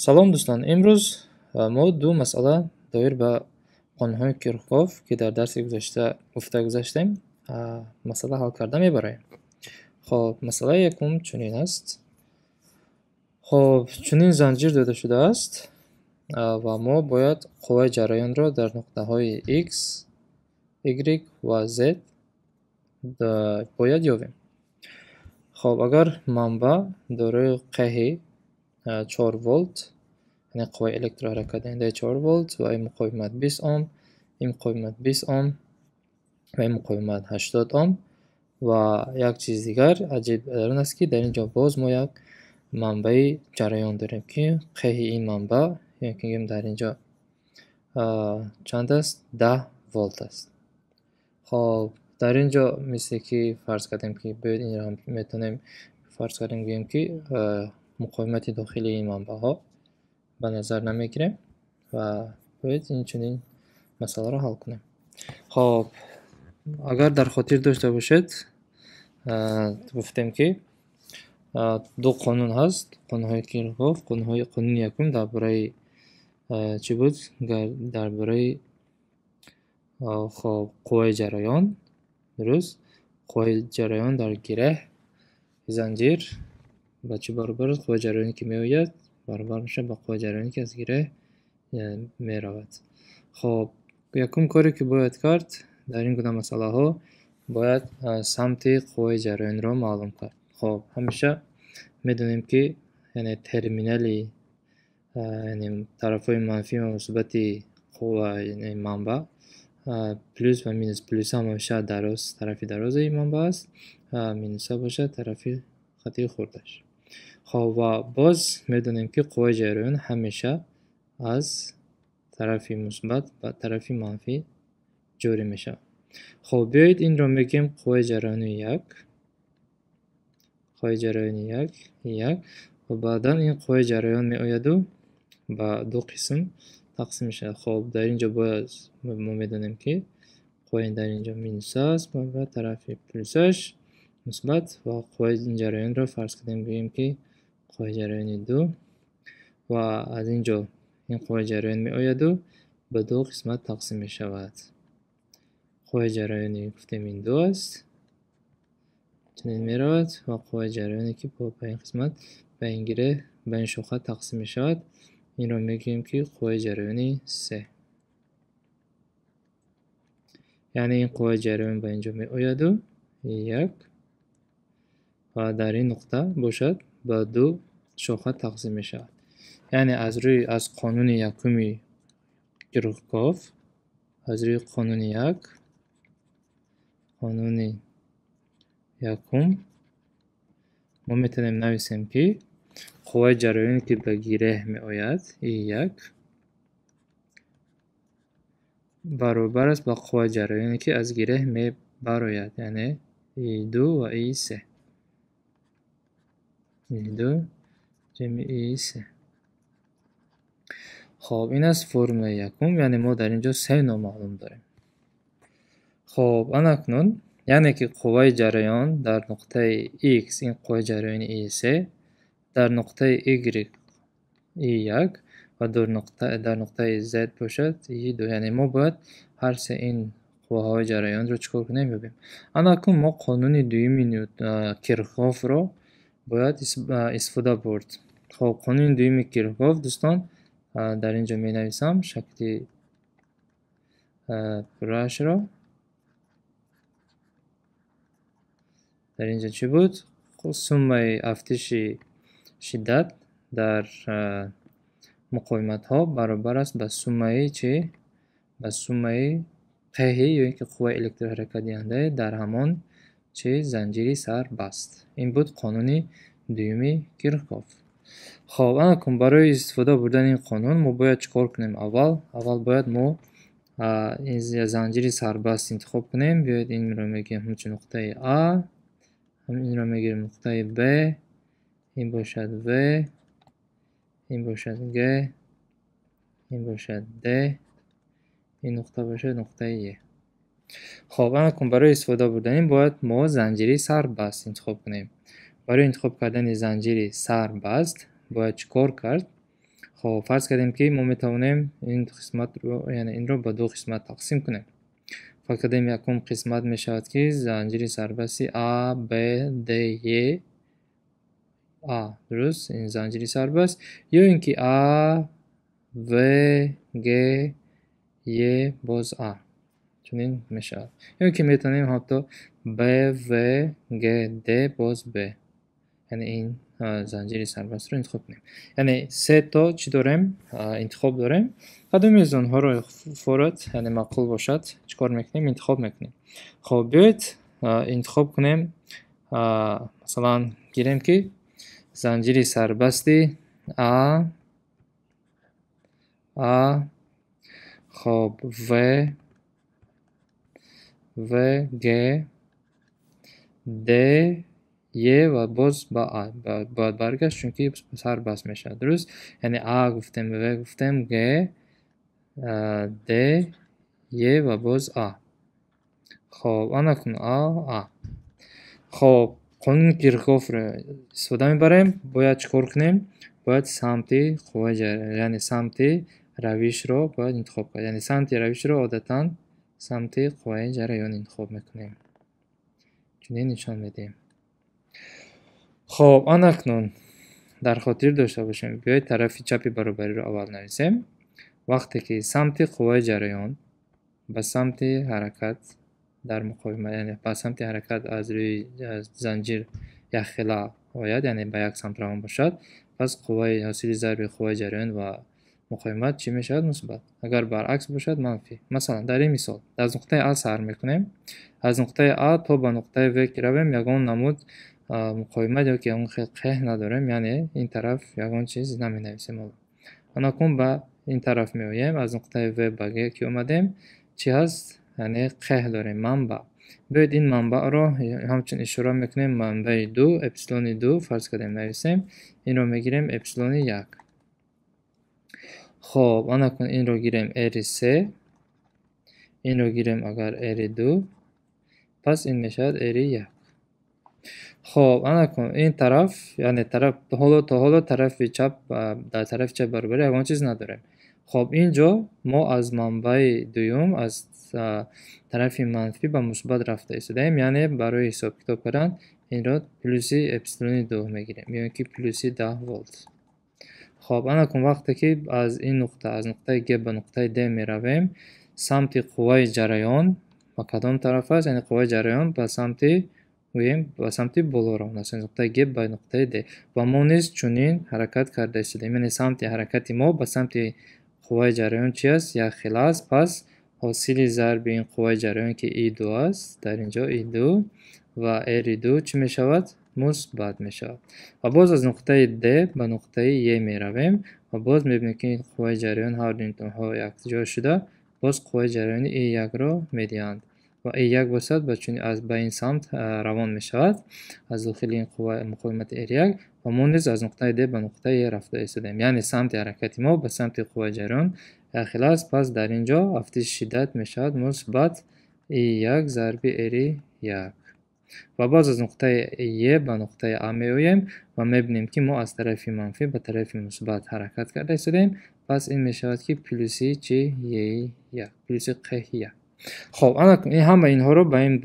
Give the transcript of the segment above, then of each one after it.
Салом, дӯстон! Имрӯз мо ду масъала доир ба қонунҳои Кирхгоф, ки дар дарси гузашта гуфта гузаштем, масъала ҳал карда мебароем. Хоб, масъалаи якум чунин аст. Хоб, чунин занҷир дода шудааст ва мо бояд қувваи ҷараёнро дар нуқтаҳои X, Y ва Z бояд ёбем. Хоб, агар манбаъ дорои қеҳи 4 волт, яъне қувваи электроҳаракатдиҳандаи 4 волт ва ин муқовимат 20 ом, ин муқовимат 20 ом ва ин муқовимат 80 ом. Ва як чиз дигар аҷиб дар он аст, ки дар ин ҷо боз мо як манбаи ҷараён дорем, ки қеҳи ин манбаъ, ё ки гӯем, дар ин ҷо чанд аст? 10 волт аст. Хоб, дар ин ҷо мисле ки фарз кардем, ки биёед, инро ҳам метавонем фарз кардем, гӯем, ки муқовимати дохилии ин манбаъҳо ба назар намегирем ва бояд инчунин масъаларо ҳал кунем. Хоб, агар дар хотир дошта бошед, гуфтем, ки ду қонун ҳаст, қонунҳои Кирхгоф. Қонуни якум дар бораи чӣ буд? Дар бораи, хоб, қувваи ҷараён, дуруст? Қувваи ҷараён дар гиреҳ занҷир ба чӣ баробар аст? Қувваи ҷараёне, ки меояд, баробар мешавад ба қувваи ҷараёне, ки аз гиреҳ меравад. Хоб, якум коре, ки бояд кард дар ин гуна масъалаҳо, бояд самти қувваи ҷараёнро маълум кард. Хоб, ҳамеша медонем, ки яъне терминали, яъне тарафҳои манфӣ ва мусбати қувва, яъне манбаъ, плюс ва минус. Плюса ҳамеша дароз, тарафи дарозаи манбаъ аст, минуса бошад, тарафи хати хурдаш. Хоб, ва боз медонем, ки қувваи ҷараён ҳамеша аз тарафи мусбат ба тарафи манфӣ ҷорӣ мешавад. Хоб, биёед, инро мегӯем қувваи ҷараёни як, қувваи ҷараёни як, як, ва баъдан ин қувваи ҷараён меояду ба ду қисм тақсим мешавад. Хоб, дар ин ҷо бояд мо медонем, ки қувваи дар ин ҷо минус аст ва тарафи плюсаш мусбат, ва қувваи ин ҷараёнро фарз кардем, гӯем, ки қувваи ҷараёни ду, ва аз ин ҷо ин қувваи ҷараён меояду ба ду қисмат тақсим мешавад. Қувваи ҷараёни гуфтем ин ду аст, чунин меравад, ва қувваи ҷараёне, ки ба ин қисмат, ба ин гиреҳ, ба ин шоха тақсим мешавад, инро мегӯем, ки қувваи ҷараёни се. Яъне ин қувваи ҷараён ба ин ҷо меояду як, ва дар ин нуқта бошад, ба ду шоха тақсим мешавад. Яъне аз рӯи аз қонуни якуми Кирхгоф, аз рӯи қонуни як, қонуни якум мо метавонем нависем, ки қувваи ҷараёне, ки ба гиреҳ меояд, и як, баробар аст ба қувваи ҷараёне, ки аз гиреҳ мебарояд, яъне и ду ва и се, и ду ҷамъи и се. Хоб, ин аст формулаи якум, яъне мо дар ин ҷо се номаълум дорем. Хоб, ана акнун, яъне ки қувваи ҷараён дар нуқтаи X ин қувваи ҷараёни и се, дар нуқтаи Y и як ва дар нуқтаи Z бошад и ду. Яъне мо бояд ҳар се ин қувваҳои ҷараёнро чӣ кор кунем? Ёбем. Ана акнун мо қонуни дуюми Кирхгофро бояд истифода бурд. Хоб, қонуни дуюми Кирхгоф, дӯстон, дар ин ҷо менависам шакли пурраашро. Дар ин ҷо чӣ буд? Суммаи афтиши шиддат дар муқовиматҳо баробар аст ба суммаи чӣ? Ба суммаи қеҳи ё ин ки қувваи электроҳаракатдиҳандаи дар ҳамон чӣ занҷири сарбаст. Ин буд қонуни дуюми Кирхгоф. Хоб, анакун барои истифода бурдани ин қонун мо бояд чӣ кор кунем? Аввал бояд мо ин занҷири сарбаст интихоб кунем. Биёед, инро мегӯем ҳамчун нуқтаи А, инро мегирем нуқтаи Б, ин бошад В, ин бошад Г, ин бошад Д, ин нуқта бошад нуқтаи Е. Хоб, анакун барои истифода бурдани ин бояд мо занҷири сарбаст интихоб кунем. Барои интихоб кардани занҷири сарбаст бояд чӣ кор кард? Хоб, фарз кардем, ки мо метавонем ин қисматро, яъне инро ба ду қисмат тақсим кунем. Фарз кардем, якум қисмат мешавад, ки занҷири сарбасти А, Б, Д, Е, А, дуруст, ин занҷири сарбаст, ё ин ки А, В, Г, Е, боз А. Чунин мешавад. Ё ин ки метавонем ҳатто Б, В, Г, Д, боз Б. Яъне ин занҷири сарбастро интихоб кунем. Яъне се то чӣ дорем? Интихоб дорем. Кадоме аз онҳоро форад, яъне маъқул бошад, чӣ кор мекунем? Интихоб мекунем. Хоб, биёед интихоб кунем, масалан, гирем, ки занҷири сарбасти А, А, хоб, В, В, Г, Д, Е ва боз ба А бояд баргашт, чунки сарбаст мешавад. Дуруст? Яъне А гуфтем, В гуфтем, Г, Д, Е ва боз А. Хоб, анакун А, А. Хоб, қонуни Кирхгофро истифода мебарем. Бояд чӣ кор кунем? Бояд самти қувваи, яъне самти равишро бояд интихоб кард. Яъне самти равишро одатан самти қувваи ҷараён интихоб мекунем. Чунин нишон медиҳем. Хоб, анакнун дар хотир дошта бошем, биёед тарафи чапи баробариро аввал нависем. Вақте ки самти қувваи ҷараён ба самти ҳаракат дар муқовимат, яъне ба самти ҳаракат аз рӯи занҷир якхела ояд, яъне ба як самт равон бошад, пас қувваи ҳосили зарби қувваи ҷараён ва муқовимат чӣ мешавад? Мусбат. Агар баръакс бошад, манфӣ. Масалан, дар ин мисол аз нуқтаи А сар мекунем. Аз нуқтаи А то ба нуқтаи В ки равем, ягон намуд муқовимат ё ки ягон хел қеҳ надорем, яъне ин тараф ягон чиз наменависем. Анакун ба ин тараф меоем, аз нуқтаи В ба Г ки омадем, чӣ ҳаст? Яъне қеҳ дорем, манбаъ. Биёед ин манбаъро ҳамчун ишора мекунем манбаи ду, эпсилони ду фарз кардем нависем, инро мегирем эпсилони як. Хоб, анакун инро гирем R се, инро гирем агар R ду, пас ин мешавад R як. Хоб, анакун ин тараф, яъне тараф ҳоло то ҳоло тарафи чап, дар тарафи чап баробарӣ ягон чиз надорем. Хоб, ин ҷо мо аз манбаи дуюм аз тарафи манфӣ ба мусбат рафта истодаем, яъне барои ҳисоб-китоб кардан инро плюси эпсилони ду мегирем, ё ин ки плюси 10 волт. Хоб, анакун вақте ки аз ин нуқта, аз нуқтаи Г ба нуқтаи Д меравем, самти қувваи ҷараён ба кадом тараф аст? Яъне қувваи ҷараён ба самти, гӯем, ба самти боло равон аст, нуқтаи Г ба нуқтаи Д. Ва мо низ чунин ҳаракат карда истодаем. Яъне самти ҳаракати мо ба самти қувваи ҷараён чи аст? Якхела аст. Пас ҳосили зарби ин қувваи ҷараён, ки И2 аст, дар ин ҷо И2 ва R2 чӣ мешавад? Мусбат мешавад. Ва боз аз нуқтаи Д ба нуқтаи Е меравем ва боз мебинем, ки ин қувваи ҷараён ҳар дуи онҳо якҷо шуда, боз қувваи ҷараёни И1-ро медиҳанд. Ва И1 бошад ба чунин аз ба ин самт равон мешавад аз дохили ин қувва муқовимати R1, ва мо низ аз нуқтаи Д ба нуқтаи Е рафта истодаем. Яъне самти ҳаракати мо ба самти қувваи ҷараён якхела аст, пас дар ин ҷо афтиши шиддат мешавад мусбат И1 зарби R1. Ва боз аз нуқтаи Е ба нуқтаи А меоем ва мебинем, ки мо аз тарафи манфӣ ба тарафи мусбат ҳаракат карда истодаем, пас ин мешавад, ки плюси чи? Е як, плюси қеҳ як. Хоб, ана ин ҳама инҳоро ба ин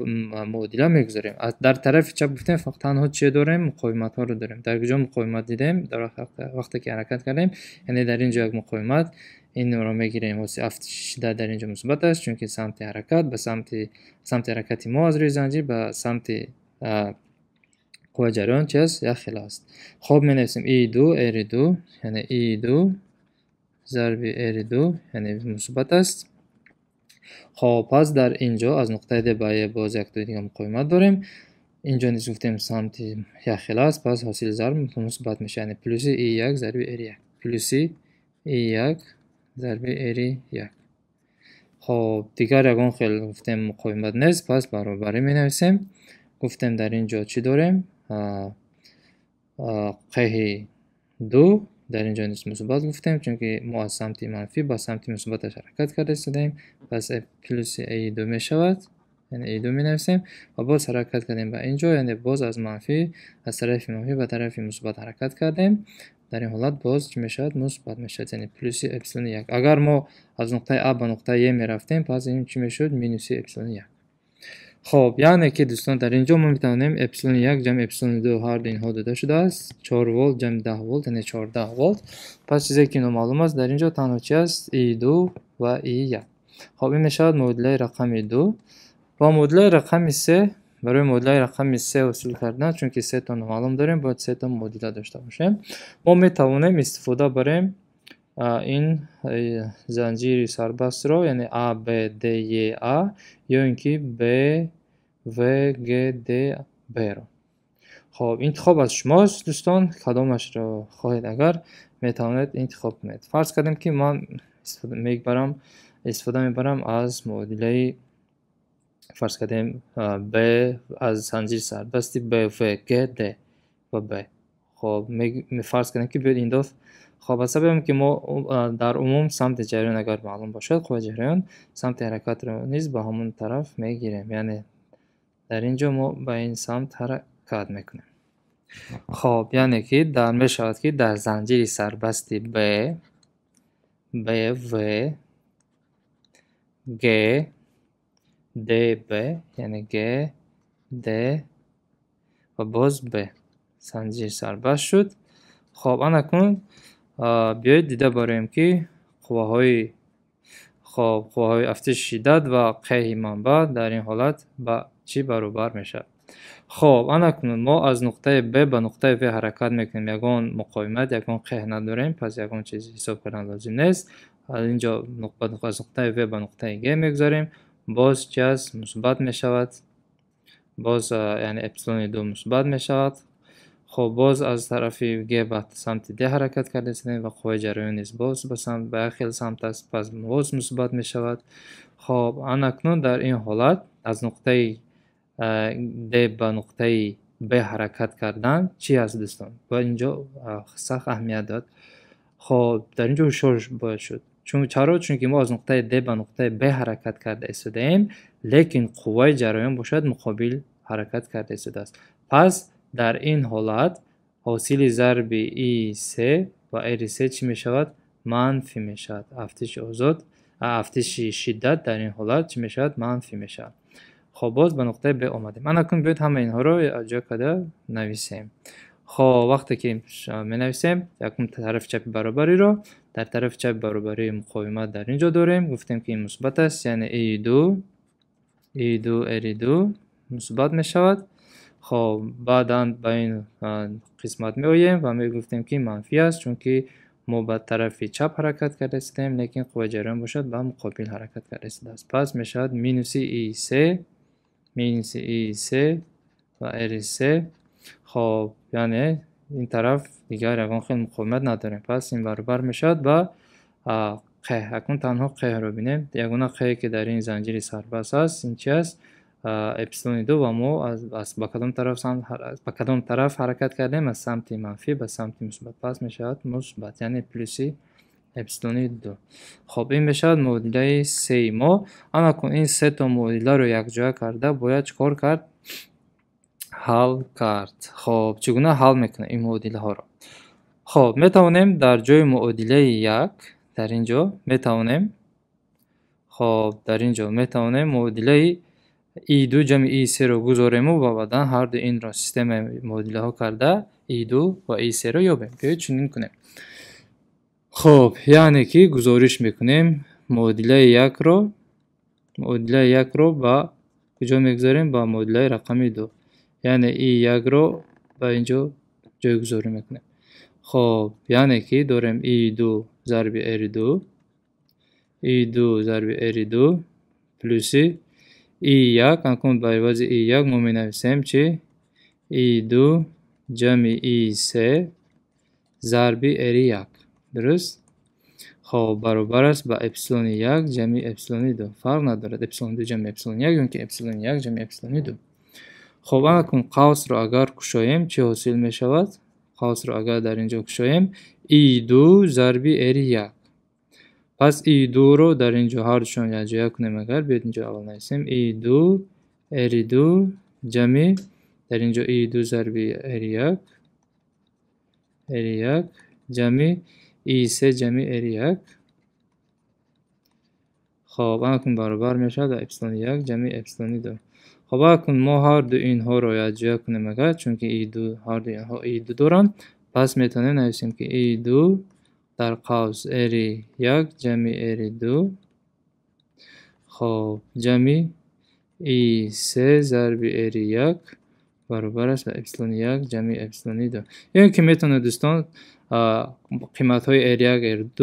муодила мегузорем. Дар тарафи чап гуфтем, фақат танҳо чие дорем? Муқовиматҳоро дорем. Дар куҷо муқовимат дидем? Дар вақте ки ҳаракат кардем, яъне дар ин ҷо як муқовимат, инро мегирем, ҳосили афтиши шиддат дар ин ҷо мусбат аст, чунки самти ҳаракат ба самти ҳаракати мо аз рӯи занҷир ба самти қувваи ҷараён чи аст? Якхела аст. Хоб, менависем И2 R2, яъне И2 зарби R2, яъне мусбат аст. Хоб, пас дар ин ҷо аз нуқтаи Д ба Е боз яктои дига муқовимат дорем. Ин ҷо низ гуфтем, самти якхела аст, пас ҳосили зарб мусбат мешавад, яъне плюси И1 зарби R1, плюси И1 зарби R1. Хоб, дигар ягон хел гуфтем муқовимат нест, пас баробарӣ менависем. Гуфтем, дар ин ҷо чӣ дорем? Қеҳи ду дар ин ҷо низ мусбат гуфтем, чунки мо аз самти манфӣ ба самти мусбаташ ҳаракат карда истодаем, пас плюси И2 мешавад. яъне И2 менависем ва боз ҳаракат кардем ба ин ҷо, яъне боз аз манфӣ, аз тарафи манфӣ ба тарафи мусбат ҳаракат кардем. Дар ин ҳолат боз чӣ мешавад? Мусбат мешавад, яъне плюси эпсилони 1. Агар мо аз нуқтаи А ба нуқтаи Е мерафтем, пас ин чӣ мешуд? Минуси эпсилони 1. Хоб, яъне ки дӯстон, дар ин ҷо мо метавонем эпсилони 1 ҷамъи эпсилони 2, ҳар ду инҳо дода шудааст, 4 волт ҷамъи 10 волт, яъне 14 волт. Пас чизе ки номаълум аст дар ин ҷо танҳо чи аст? И2 ва И1. Хоб, ин мешавад муодилаи рақами 2 ва муодилаи рақами 3. Барои муодилаи рақами 3 ҳосил кардан, чунки сето номаълум дорем, бояд сето муодила дошта бошем. Мо метавонем истифода барем ин занҷири сарбастро, яъне А, Б, Д, Е, А ё ин ки Б, В, Г, Д, Б-ро. Хоб, интихоб аз шумост, дӯстон, кадомашро хоҳед агар метавонед интихоб кунед. Фарз кардем, ки ман истифода мебарам аз муодилаи, фарз кардем, Б, аз занҷири сарбасти Б, В, Г, Д ва Б. Хоб, фарз кардем, ки биёед ин дафъ. Хоб, аз сабабе ки мо дар умум самти ҷараён агар маълум бошад, қувваи ҷараён, самти ҳаракатро низ ба ҳамон тараф мегирем, яъне дар ин ҷо мо ба ин самт ҳаракат мекунем. Хоб, яъне ки дар мешавад, ки дар занҷири сарбасти Б, Б, В, Г, Д, Б, яъне Г, Д ва боз Б занҷир сарбаст шуд. Хоб, анакун биёед дида бароем, ки қувваҳои, хоб, қувваҳои афтиши шиддат ва қеҳи манбаъ дар ин ҳолат ба чӣ баробар мешавад. Хоб, анакунун мо аз нуқтаи Б ба нуқтаи В ҳаракат мекунем, ягон муқовимат, ягон қеҳ надорем, пас ягон чиз ҳисоб кардан лозим нест. Аз ин ҷо аз нуқтаи В ба нуқтаи Г мегузарем, боз чи аст? Мусбат мешавад, боз, яъне эпсилони 2 мусбат мешавад. Хоб, боз аз тарафи Г ба самти Д ҳаракат карда истодем ва қувваи ҷараён низ боз ба як хел самт аст, пас боз мусбат мешавад. Хоб, анакнун дар ин ҳолат аз нуқтаи Д ба нуқтаи Б ҳаракат кардан чи аст, дӯстон? Бояд ин ҷо сахт аҳамият дод. Хоб, дар ин ҷо ҳушёр бояд шуд. Чун чаро? Чунки мо аз нуқтаи Д ба нуқтаи Б ҳаракат карда истодаем, лекин қувваи ҷараён бошад муқобил ҳаракат карда истодааст. Пас дар ин ҳолат ҳосили зарби И3 ва Р3 чӣ мешавад? Манфӣ мешавад. Афтиши озод, афтиши шиддат дар ин ҳолат чӣ мешавад? Манфӣ мешавад. Хоб, боз ба нуқтаи Б омадем. Анакун биёед ҳама инҳоро ҷо карда нависем. Хоб, вақте ки менависем, якум тарафи чапи баробариро, дар тарафи чапи баробарии муқовимат дар ин ҷо дорем, гуфтем, ки ин мусбат аст, яъне И2, И2 Р2 мусбат мешавад. Хоб, баъдан ба ин қисмат меоем ва мегуфтем, ки манфӣ аст, чунки мо ба тарафи чап ҳаракат карда истодем, лекин қувваи ҷараён бошад ба муқобил ҳаракат карда истодааст. Пас мешавад минуси И3, минуси И3 ва Р3. Хоб, яъне ин тараф дигар ягон хел муқовимат надорем, пас ин баробар мешавад ба қеҳ. Акнун танҳо қеҳро бинем. Ягона қеҳе, ки дар ин занҷири сарбаст аст, ин чи аст? Эпсилони 2. Ва мо ба кадом тараф ҳаракат кардем? Аз самти манфӣ ба самти мусбат, пас мешавад мусбат, яъне плюси эпсилони 2. Хоб, ин мешавад муодилаи сеи мо. Анакун ин сето муодиларо якҷоя карда бояд чӣ кор кард? Ҳал кард. Хоб, чӣ гуна ҳал мекунем ин муодилаҳоро? Хоб, метавонем дар ҷои муодилаи 1 дар ин ҷо метавонем, хоб, дар ин ҷо метавонем муодилаи И2 ҷамъи И3-ро гузорему ва баъдан ҳарду инро системаи муодилаҳо карда И2 ва И3-ро ёбем. Биёед чунин кунем. Хоб, яъне ки гузориш мекунем муодилаи 1-ро, муодилаи 1-ро ба куҷо мегузорем? Ба муодилаи рақами 2, яъне И1-ро ба ин ҷо ҷойгузорӣ мекунем. Хоб, яъне ки дорем И2 зарби Р2, И2 зарби Р2 плюси И1. Акнун ба ивази И1 мо менависем чи? И2 ҷамъи И3 зарби Р1, дуруст? Хоб, баробар аст ба эпсилони 1 ҷамъи эпсилони 2. Фарқ надорад, эпсилони 2 ҷамъи эпсилони 1 ё ки эпсилони 1 ҷамъи эпсилони 2. Хоб, анакун қавсро агар кушоем, чӣ ҳосил мешавад? Қавсро агар дар ин ҷо кушоем, И2 зарби Р1. Пас И2-ро дар ин ҷо ҳардушон якҷоя кунем агар, биёед ин ҷо аввал нависем И2. R2 ҷамъи дар инҷо I2 зарби R1, R1 ҷамъи I3 ҷамъи R1. Хоб, анакун баробар мешавад ба эпсилони 1 ҷамъи эпсилони 2. Хоб, акун мо ҳар ду инҳоро якҷоя кунем агар, чунки I2 ҳар ду инҳо I2 доранд, пас метавонем нависем, ки I2 дар қавс R1 ҷамъи R2, хоб, ҷамъи I3 зарби R1 баробар аст ба эпсилони 1 ҷамъи эпсилони 2. Ё ин ки метавонед, дӯстон, қиматҳои R1, R2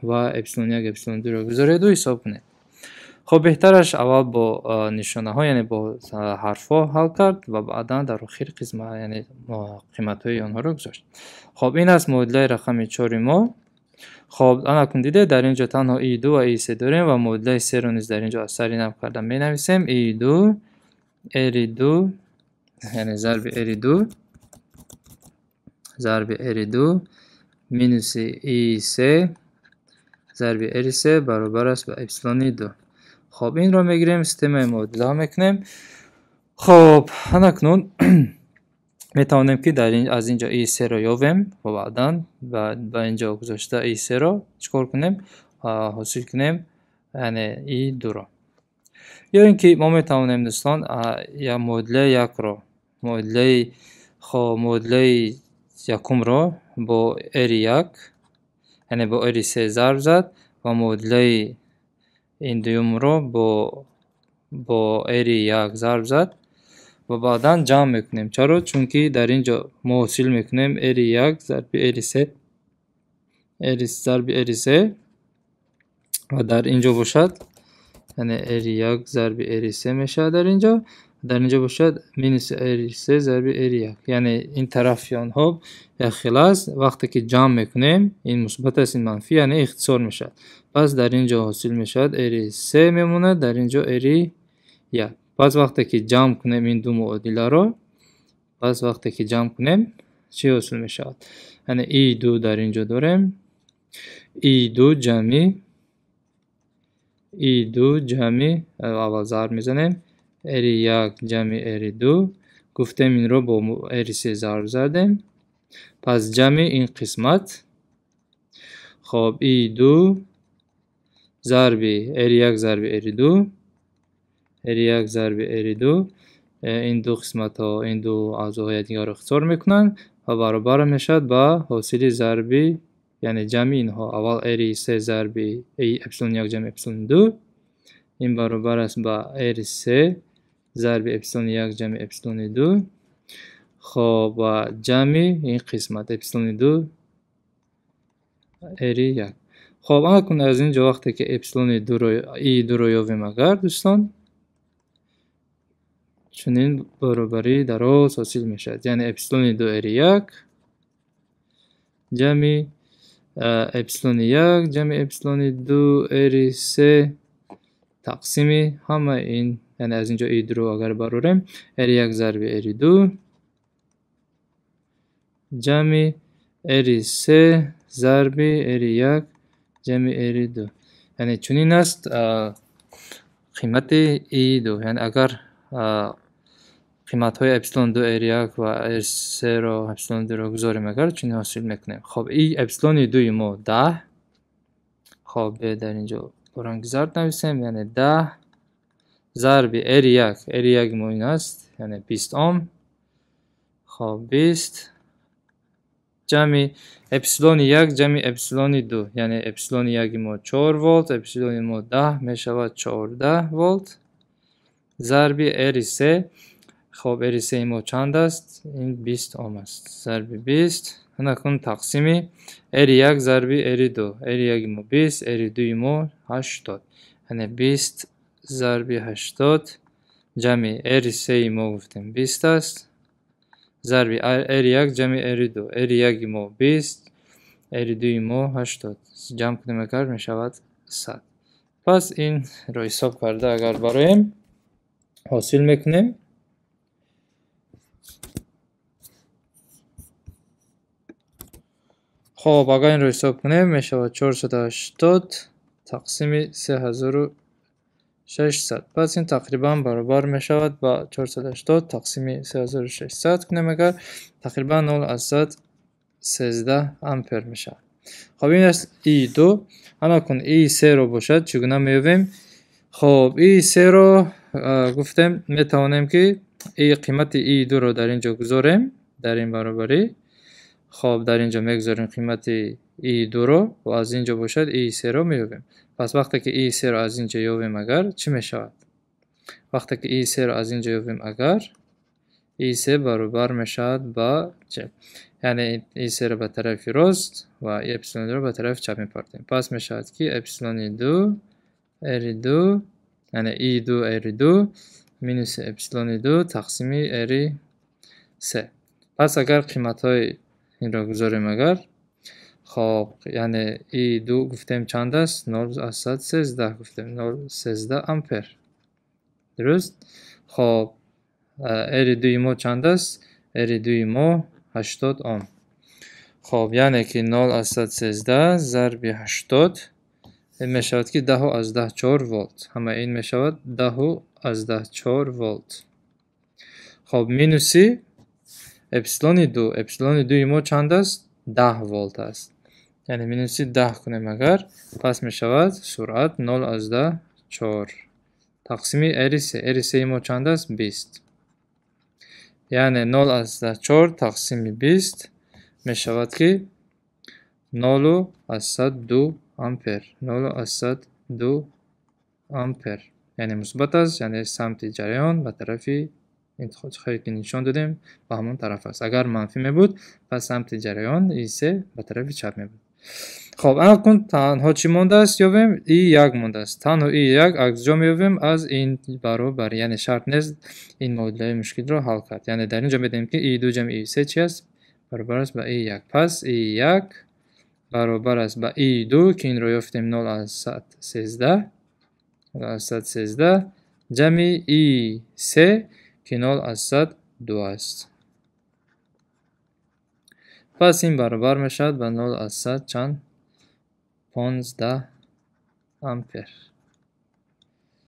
ва эпсилони 1, эпсилони 2-ро гузореду ҳисоб кунед. Хоб, беҳтараш аввал бо нишонаҳо, яъне бо ҳарфҳо ҳал кард ва баъдан дар охир қисма, яъне қиматҳои онҳоро гузошт. Хоб, ин аст муодилаи рақами 4 мо. Хоб, анакун дидед, дар ин ҷо танҳо I2 ва I3 дорем ва муодилаи 3-ро низ дар ин ҷо аз сари нав карда менависем. I2 R2, яъне зарби R2 зарби R2 минуси I3 зарби R3 баробар аст ба эпсилони 2. Хоб, инро мегирем, системаи муодилаҳо мекунем. Хоб, анакнун метавонем, ки аз ин ҷо I3-ро ёбем ва баъдан ба ин ҷо гузошта I3-ро чӣ кор кунем? Ҳосил кунем, яъне I2-ро. Ё ин ки мо метавонем, дӯстон, я муодилаи якро, муодилаи, хоб, муодилаи якумро бо R1, яъне бо R3 зарб зад ва муодилаи ин дуюмро бо R1 зарб зад ва баъдан ҷамъ мекунем. Чаро? Чунки дар ин ҷо мо ҳосил мекунем R1 зарби R3, R зарби R3 ва дар ин ҷо бошад, яъне R1 зарби R3 мешавад дар ин ҷо, дар ин ҷо бошад минус R3 зарби R1. Яъне ин тарафи онҳо якхела аст. Вақте ки ҷамъ мекунем, ин мусбат аст, ин манфӣ, яъне ихтисор мешавад. Пас дар ин ҷо ҳосил мешавад R3 мемонад, дар ин ҷо R1. Пас вақте ки ҷамъ кунем ин ду муодиларо, пас вақте ки ҷамъ кунем, чӣ ҳосил мешавад? Яъне I2 дар ин ҷо дорем, I2 ҷамъи I2 ҷамъи, аввал зарб мезанем, R1 ҷамъи R2, гуфтем инро бо R3 зарб задем, пас ҷамъи ин қисмат, хоб, I2 зарби R1 зарби R2, R1 зарби R2, ин ду қисматҳо, ин ду аъзоҳои якдигарро ихтисор мекунанд ва баробар мешавад ба ҳосили зарби, яъне ҷамъи инҳо. Аввал R3 зарби эпсилони 1 ҷамъи эпсилони 2, ин баробар аст ба R3 зарби эпсилони 1 ҷамъи эпсилони 2, хоб, ва ҷамъи ин қисмат эпсилони 2 R1. Хоб, анакун аз ин ҷо вақте ки эпсилони 2-ро, I2-ро ёбем агар, дӯстон, чунин баробарии дароз ҳосил мешавад. Яъне эпсилони 2 R1 ҷамъи эпсилони 1 ҷамъи эпсилони 2 R3 тақсими ҳама ин, яъне аз ин ҷо I2-ро агар барорем, R1 зарби R2 ҷамъи R3 зарби R1 ҷамъи R2. Яъне чунин аст қимати I2. Яъне агар қиматҳои эпсилон 2 R1 ва R3-ро, эпсилон 2-ро гузорем агар, чунин ҳосил мекунем. Хоб, и эпсилони 2 мо 10. Хоб, дар ин ҷо бо ранги зард нависем, яъне 10 зарби R1, R1 мо ин аст, яъне 20 ом. Хоб, 20 ҷамъи эпсилони 1 ҷамъи эпсилони 2, яъне эпсилони 1 мо 4 волт, эпсилони мо 10 мешавад 14 волт зарби R3. Хоб, R3 мо чанд аст? Ин 20 ом аст. Зарби 20, анакун тақсими R1 зарби R2. R1 мо 20, R2 мо 80. Яъне 20 зарби 80 ҷамъи R3 мо гуфтем 20 аст, зарби R1 ҷамъи R2. R1 мо 20, R2 мо 80. Ҷамъ кунем агар мешавад 100. Пас инро ҳисоб карда агар бароем, ҳосил мекунем. Хоб, агар инро ҳисоб кунем, мешавад 480 тақсими 600. Пас ин тақрибан баробар мешавад ба 480 тақсими 3600 кунем агар, тақрибан 0,13 ампер мешавад. Хоб, ин аст И2. Ана кун И3-ро бошад, чӣ гуна меёбем? Хоб, И3-ро гуфтем, метавонем ки қимати И2-ро дар ин ҷо гузорем, дар ин баробарӣ. Хоб, дар ин ҷо мегузорем қимати И2-ро ва аз ин ҷо бошад И3-ро меёбем. Пас вақте ки И3-ро аз ин ҷо ёбем агар, чӣ мешавад? Вақте ки И3-ро аз ин ҷо ёбем агар, И3 баробар мешавад ба чӣ? Яъне И3-ро ба тарафи рост ва эпсилони 2-ро ба тарафи чап мепартем. Пас мешавад ки эпсилони 2 R2, яъне И2 R2 минуси эпсилони 2 тақсими R3. Пас агар қиматҳои инро гузорем агар, хоб, яъне И2 гуфтем чанд аст? 0,13 гуфтем, 0,13 ампер. Дуруст? Хоб, R2 мо чанд аст? R2 мо 80 Ом. Хоб, яъне ки 0,13 зарби 80 ин мешавад ки 10,4 волт. Ҳама ин мешавад 10,4 волт. Хоб, минуси эпсилони 2. Эпсилони 2 мо чанд аст? 10 волт аст. Яъне минуси 10 кунем агар, пас мешавад суръат 0,4 тақсими R3. R3 мо чанд аст? 20. Яъне 0,4 тақсими 20 мешавад ки 0,2 ампер. 0,2 ампер. Яъне мусбат аст, яъне самти ҷараён ба тарафи интихобе ки нишон додем, ба ҳамон тараф аст. Агар манфӣ мебуд, пас самти ҷараён И3 ба тарафи чап мебуд. Хоб, ана кун танҳо чӣ мондааст ёбем? И1 мондааст. Танҳо И1 аз ҷо меёбем? Аз ин баробар. Яъне шарт нест ин муодилаи мушкилро ҳал кард. Яъне дар ин ҷо медонем ки И2 ҷамъи И3 чи аст? Баробар аст ба И1. Пас И1 баробар аст ба И2, ки инро ёфтем 0,13, 0,13 ҷамъи И3, ки 0,2 аст. Пас ин баробар мешавад ба 0, чанд? 15 ампер.